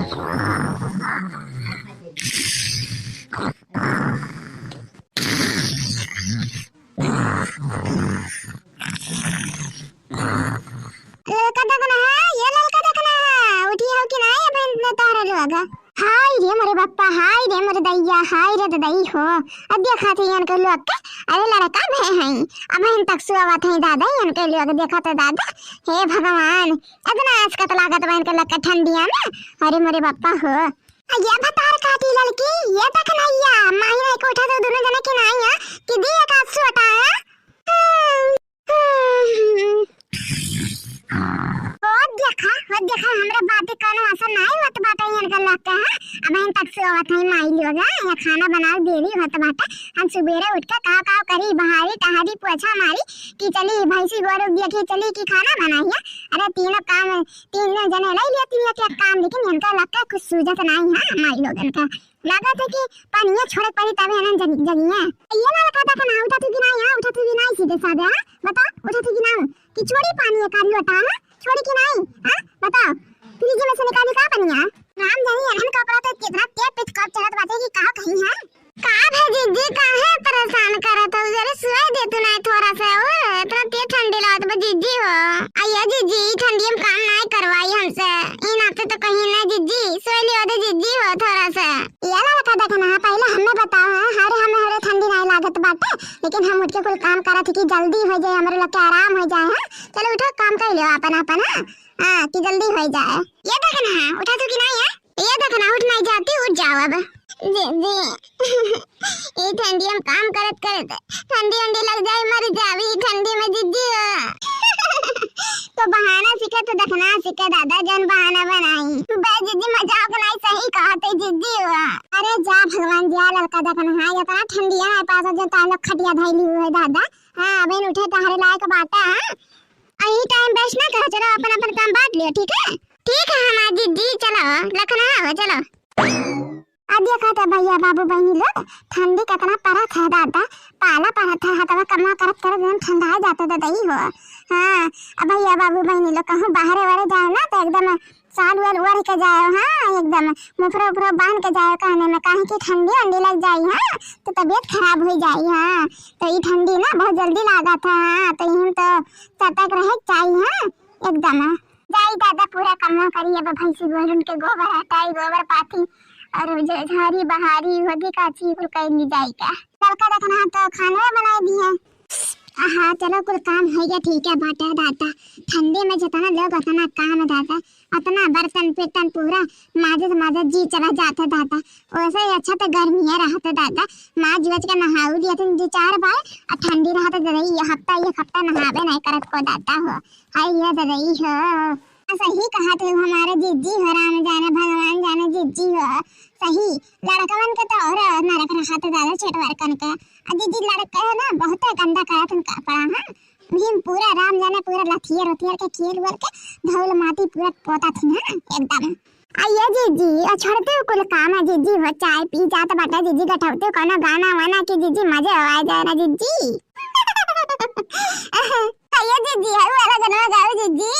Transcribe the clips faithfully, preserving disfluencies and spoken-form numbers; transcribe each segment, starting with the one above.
ललका देखना है, ये ललका देखना है, उठी हो कि नाहीं अबहिन तोहरे लोग? हाय रे मोरे बप्पा, हाय रे मोरे दैया, हाय रे ददई हो। अब देखा थे इनके लोग के, अरे लड़का भे हैं, अबहिन तक सोवत हैं दादा, इनके लोग देखा तो दादा, हे भगवान, इतना आसकत लागत बा इनके लोग के ठंडिया में, अरे मोरे बप्पा हो। ये भतार काटी ललकी, ये देखना या, माही नाहीं को उठा तो दोनों जने की नाहीं है, कि दी एक आध सोटा है। ओ देखा, ओ देखा, हमरा बाते कौनो असर नाहीं होत बाटे इनका लगता है। अबहिन तक सोवत है माई लोग, हाँ? या खाना बनावे देरी होत बाटे। हम सुबेरे उठ के काव काव करी, बहारी, टहरी, पोछा मारी कि चली भैंसी गोरू देखी चली कि खाना बनाई है। अरे तीनों काम, तीनों जने लै लेती है एक काम, लेकिन इनका लगता है कुछ सूझत नाहीं है माई लोगन का। लागत है कि पानिया छोड़े के पड़ी तबे अनन जग-, जगिया। ये ना रखा था कि ना उठा थी कि ना, यहाँ उठा थी कि ना, सीधे साधे, हाँ? बताओ, उठा थी कि ना? कि छोड़ी पानी एक आध लोटा, हाँ? छोड़ी कि नाहीं, हाँ? बताओ, फ्रिज में से निकाली का पनिया? राम जानी अनन का ऊपर तो कितना तेज पिचकार चलत बाटे कि का कहीं है? का भे जिज्जी, काहे परेशान करत हो? जरे सुआई दे तू नाहीं थोड़ा सा, और इतना तेज ठंडी लागत बा जिज्जी हो। अये जिज्जी, ई ठंडी में काम नाहीं करवाई हमसे, ई नाते तो कहीं ना जिज्जी, सोई लियो दे जिज्जी हो थोड़ा सा। ये लड़का देखना है, पहले हमें बताओ है, हरे हमें हरे ठंडी नाहीं लागत बाटे, लेकिन हम उठ के कुल काम करत ही कि जल्दी हो जाए, हमरे लोग के आराम हो जाए, हाँ? चलो उठो, काम कर लियो अपन अपन, हाँ? हाँ, कि जल्दी हो जाए। ये देखना है, उठा तू कि नाहीं है? ये देखना, उठ नाहीं जाती, उठ जाओ अब। जिज्जी, ये ठंडी में काम करत करत ठंडी उंडी लग जाए, मर जावी ठंडी में जिज्जी हो। तो बहाना सीखे तो देखना सीखे दादा, जौन बहाना बनाई। बे जिज्जी मजाक नाहीं, सही कहत है जिज्जी हो। अरे जा भगवान जा लड़का देखना, हाँ, इतना ठंडिया है पास जो तालो खटिया धैली हुए दादा। हाँ, अबहिन उठे तहरे लायक बाटा, हाँ? यही टाइम वेस्ट ना करो, चलो अपन अपन काम बांट लियो, ठीक है? ठीक है हमार जिज्जी, चलो लखनऊ हो, चलो। अब देखा तो भैया बाबू बहिनी लोग, ठंडी कितना परत है दादा, पाला परत है, हथवा कमवा करत करत एकदम ठंडा जाता ददई हो। हाँ, अब भैया बाबू बहिनी लोग कहूँ बाहरे वारे जाए ना तो एकदम साल वाल ओढ़ के जाए, हाँ, एकदम मुफरो उफरो बांध के जाए कहने में, काहे कि ठंडी वंडी लग जाई, हाँ, तो तबीयत खराब हो जाई, हाँ। तो ई ठंडी ना बहुत जल्दी लागत है, हाँ, तो हम तो सतर्क रहे के चाहिए, हाँ, एकदम। जाई दादा पूरा कमवा करी, अब भैंसी गोरुन के गोबर हटाई, गोबर पाथी और जो झाड़ी बहारी होदी काची कुल कइली जाई का। लड़का देखना तो खाना बनाई दी है। हाँ, चलो कुल काम हो गया, ठीक है बाटा दादा। ठंडी में जितना लोग उतना काम दादा, उतना बर्तन पिर्तन पूरा माजत माजत जी चला जाता दादा। वैसे ही अच्छा तो गर्मी है रहता दादा, माज वज के नहाऊ दिया तुम दो चार बार, और ठंडी रहता दादा, ये हफ्ता एक हफ्ता नहावे नहीं करत को दादा हो। हाय ये ददई हो। हाँ, सही कहा तू, हमारे जिज्जी हो, राम जाने भगवान जाने जिज्जी हो। सही, लड़कवन के तो और नरक रहा तो दादा चटवरकन के। आ जिज्जी लड़के है ना, बहुत गंदा करत उनका पड़ा, हाँ। भीम पूरा राम जाने पूरा लथियर उथियर के खेल वेल के धौल माटी पूरा पोता थी ना एकदम। आ ये जिज्जी, आ छोड़ते हो कुल काम है जिज्जी, हो चाय पी जात बाटा जिज्जी, गठौते कोनो गाना वाना की जिज्जी, मजे हो आ जाए ना जिज्जी। आ ये जिज्जी, हऊ वाला गनवा गाओ जिज्जी,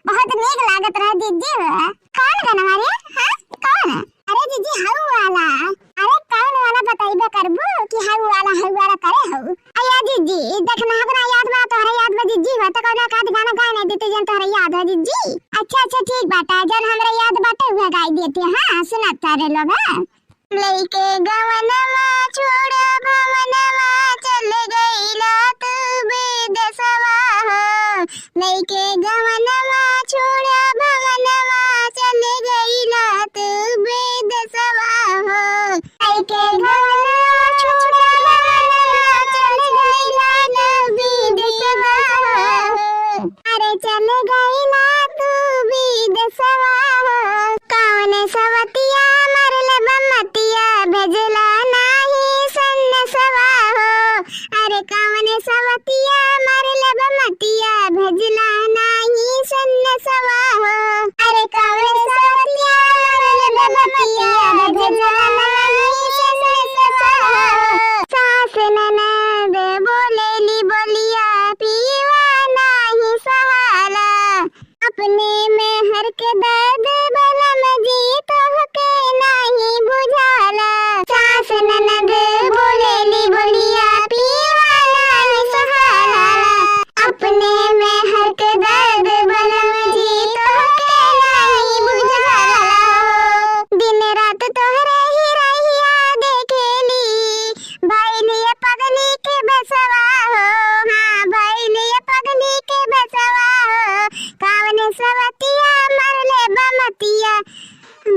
बहुत नीक लागत रहे जिज्जी हो। कौन गनवा रे? हाँ, कौन? अरे जिज्जी, हऊ वाला। अरे कौन वाला बतइबे करबू कि हऊ वाला, हऊ वाला करे हऊ। अया जिज्जी, देखना हमरा याद बा, तोहरा याद बा जिज्जी, हो तो कौनो एकाध गाना गाए नहीं देते जन तोहरा याद हो जिज्जी। अच्छा, अच्छा, ठीक बाटा, जन हमरा याद बाटे उहे गाई देते। हाँ, सुनत तारे लोग, हाँ। लइके गवनवा छोड़ भवनवा चल गइला तू विदेशवा हो। लइके गवनवा छोड़ भवनवा चल गइला तू विदेशवा हो। लइके गवनवा छोड़ भवनवा चल गइला तू विदेशवा हो। अरे चल गइला तू विदेशवा हो। कौन सवतिया मरले बमतिया भेजला नाही संदेशवा हो। अरे कौन सवतिया मरले बमतिया भेजला नाही संदेशवा हो। अरे कौन सवतिया मरले बमतिया भेजला नाही संदेशवा हो। सास ननद बोलेली बोलिया पियवा नाही सहाला। अपने मेहर के दर्द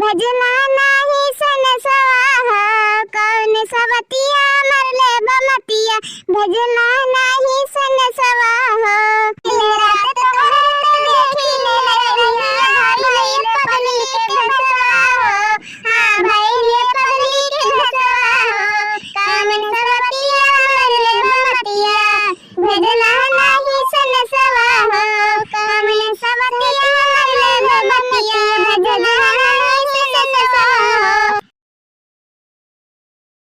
सजना ना